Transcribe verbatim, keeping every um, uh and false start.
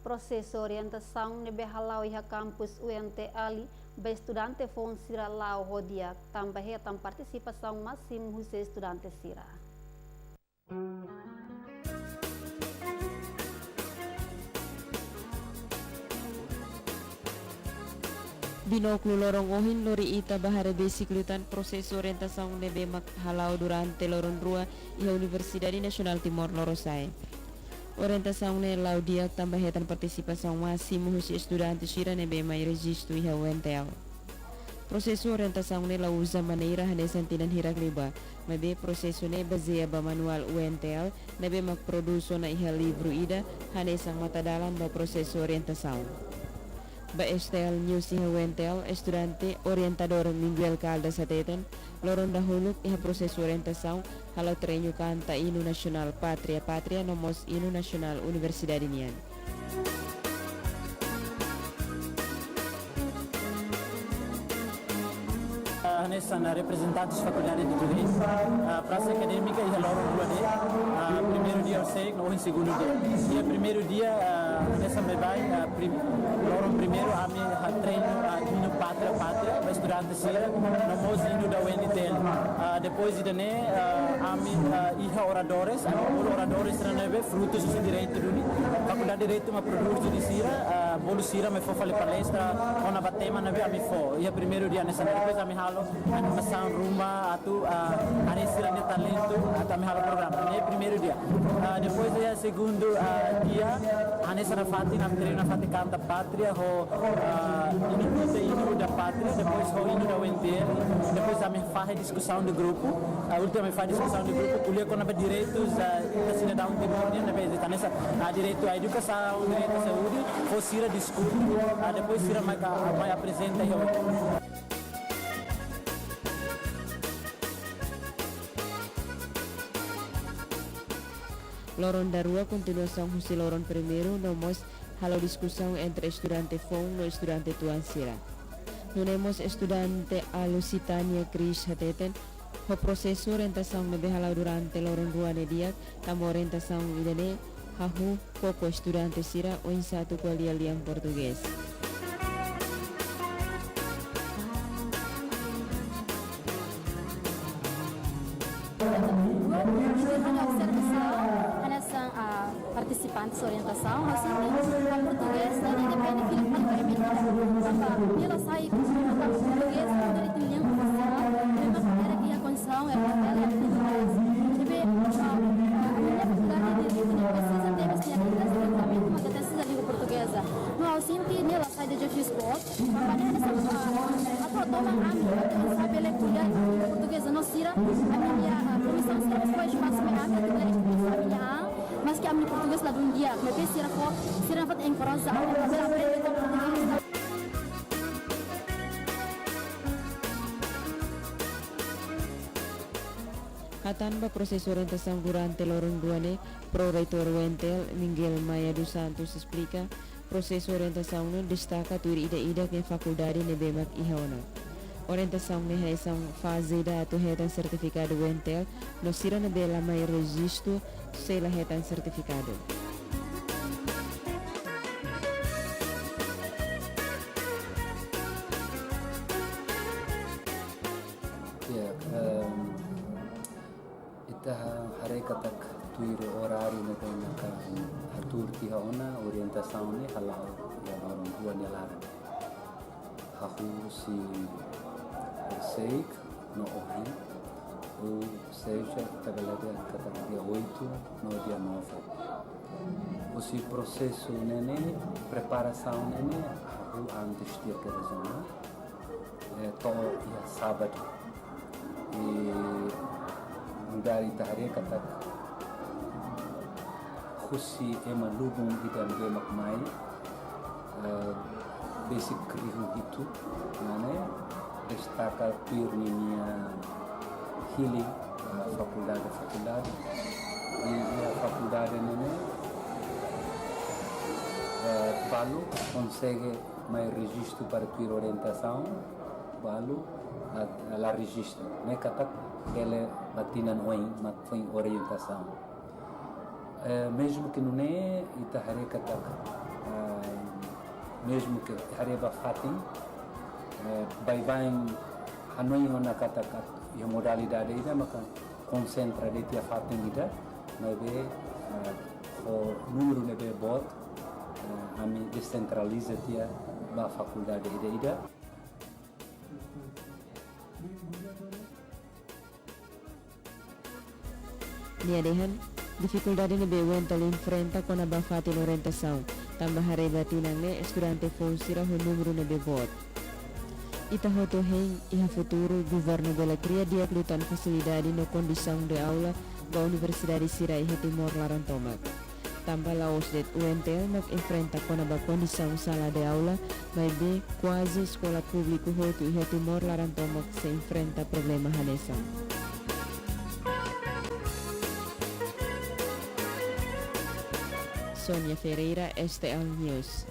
Prosesu orientasaun ne'ebé hala'o iha kampus U N T L ba estudante foun sira la'o ho di'ak, tanba hetan partisipasaun másimu husi estudante sira. Binókulu loron ohin lori ita ba haree besik liután prosesu orientasaun ne'ebé mak hala'o durante loron rua iha Universidade Nasionál Timor Lorosa'e. Orientasaun ne'e la'o di'ak tanba hetan partisipasaun másimu husi estudante sira ne'ebé mai rejistu iha U N T L. Prosesu orientasaun ne'e la uza maneira hanesan tinan hirak liubá, maibé prosesu ne'e bazeia ba manuál U N T L ne'ebé mak prodús ona iha livru ida hanesan matadalan ba prosesu orientasaun. Ba S T L News iha U N T L, estudante orientadór Miguel Caldas hateten, loron dahuluk iha prosesu orientasaun, hala'o treinu kanta inu nasionál Pátria Pátria no mós inu nasionál universidade nian. Ah, hanesan reprezentantes Fakuldade de Direitu, ah, praxe akadémika iha loron rua de'it, ah, primeiru dia ORSEIC no ohin segundu dia. Iha primeiru dia, ah, hanesan baibain, ah, prim-, loron primeiru ami hatreinu, ah, inu Pátria Pátria ba estudante sira, no mós inu da U N T L. Ah, depois ida-ne'e, ah, ami, ah, iha oradores, ami bolu oradores sira ne'ebé frutus husi direitu duni. Fakuldade Direitu mak prodús duni sira, ah, bolu sira mai fó fali palestra kona-ba tema ne'ebé ami fó. Iha primeiru dia hanesan, depois ami halo animasaun ruma atu, ah, haree sira-nia talentu atu ami halo programa. Ne'e primeiru dia. Ah, depois iha segundu, ah, dia, hanesan nafatin, ami treinu nafatin kanta Pátria ho, ah, inu, inu da Pátria, depois ho inu da U N T L, depois ami fahe diskusaun de grupu, ah, últimu ami fahe diskusaun de grupu, ko'alia kona-ba direitus, ah, ita sidadaun timoroan, ne'ebé hanesan, ah, direitu à edukasaun, direitu à saúde, fó sira diskute, ah, depois sira mai ka, mai aprezenta iha Loron daruak kontinuasaun husi loron primeiru no mós halo diskusaun entre estudante foun no estudante tuan sira. Nune'e mós estudante Alusitania Cris hateten, ho prosesu orientasaun ne'ebé hala'o durante loron rua ne'e di'ak, tanba orientasaun ida-ne'e hahú koko estudante sira oinsá atu ko'alia lian portugés. Ha'u observasaun, hanesan, ah, partisipantes orientasaun, ha'u sente, ah, portugés ne'e depende fila-fila ba ema ida. Tanba nia la sai, tanba portugés, kuandu ita-nia língua ofisiál, memang era que a condição é papel, é a língua. Ne'ebé, ah, ah, a minha faculdade de língua presiza ter as minhas letras diretamente, mas até precisa língua portuguesa. No ha'u sente, nia la sai dezafiu boot, tanba ne'e hanesan, ah, atu toma ami, atu sabe lee ko'alia portugés no sira, ami-nia, ah, komisaun sira fó espasu mai ami atu lee ami-nia an, maski ami-nia portugés ladún di'ak, maibé sira fó, sira fó enkoraja ami atu aprende portugés. Hatán ba prosesu orientasaun durante loron rua ne'e, Pro-Reitór U N T L, Miguel Maia dos Santos, esplika, prosesu orientasaun ne'e destaka tuir ida-idak nia fakuldade ne'ebé mak iha ona. Orientasaun ne'e hanesan faze ida atu hetan sertifikadu U N T L, no sira ne'ebé la mai rejistu sei la hetan sertifikadu. Ya, em, ita ha-, haree katak tuir oráriu ne'ebé maka hatuur tiha ona, orientasaun ne'e hala'o iha loron rua nia laran. Hahú husi ORSEIC no ohin, ou seja, ita bele dehan katak dia oito no dia nove. Husi prosesu ne'e ne'e, preparasaun ne'e ne'e, hahú antes dia ke rezona, eh, to'o iha sábadu. I nu'udar ita haree katak husi ema lubun ida ne'ebé mak mai, eh, besik rihun hitu, ne'e destaka tuir ninia hili, eh, fakuldade, fakuldade. I, i fakuldade ne'e ne'e, eh, balu konsege mai rejistu para tuir orientasaun, balu la, la rejista. Ne'e katak bele ba tinan oin mak foin orientasaun. Eh, mezmu ke nune'e ita haree katak, Mezmu ke haree ba fatin, eh, baibain hanoin ona katak iha modalidade ida maka konsentra de'it iha fatin ida, maibé, eh, ho númeru ne'ebé boot, eh, ami desentraliza tiha ba fakuldade ida-ida. Nia dehan, difikuldade ne'ebé UNTL enfrenta kona-ba fatin orientasaun, tanba haree ba tinan ne'e estudante foun sira ho númeru ne'ebé boot. Ita hotu hein iha futuru governu bele kria di'ak liután fasilidade no kondisaun de aula ba universidade sira iha Timor laran tomak. Tanba la'ós de'it UNTL mak enfrenta kona-ba kondisaun sala de aula, maibé kuaze eskola públiku hotu iha Timor laran tomak sei enfrenta problema hanesan. Sonia Ferreira, STL News.